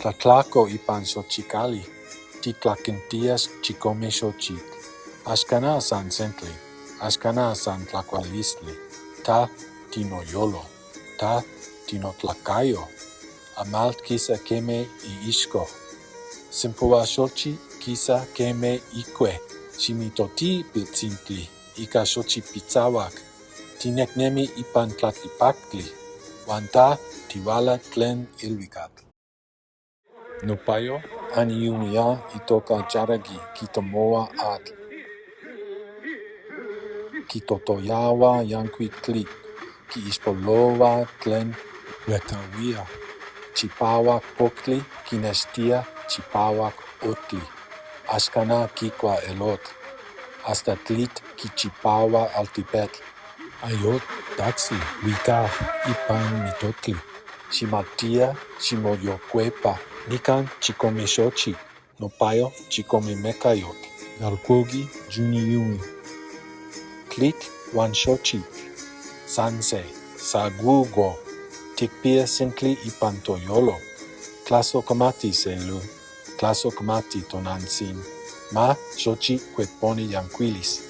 Tlatlajco ipan xochicali titlaquentiyas chicome xochitl. Ax cana san sentli, ax cana san tlacualistli. Ta tinoyolo, ta tinotlacayo. Amatl quisa queme iixco. Sempoalxochi quisa queme icue. Ximitoti piltzintli ica xochipitzahuac. Tinecnemi ipan tlaltipactli huan ta tihuala tlen ilhuicactl. Nopayo aniyumiya itoca Yaragui quitomohua atl. Quitotoyahua yancuic tlitl. Quiixpolohua tlen huejcahuiya. Chipahuac poctli quinextía chipahuac ojtli. Axcana quicua elotl. Hasta tlitl quichipahua altepetl. Ayotl taxi huicaj ipan mitotli. Xijmatia ximoyolcuepa. Nican chicome xochitl, nopayo chicome mecayotl. Yalcuogui yuniyumi. Tlitl huan xochitl. San se. Sagugo. Ticpiya sintli ipan toyolo. Tlasocamati selu. Tlasocamati tonantzin. Ma xochi cueponi yancuilis.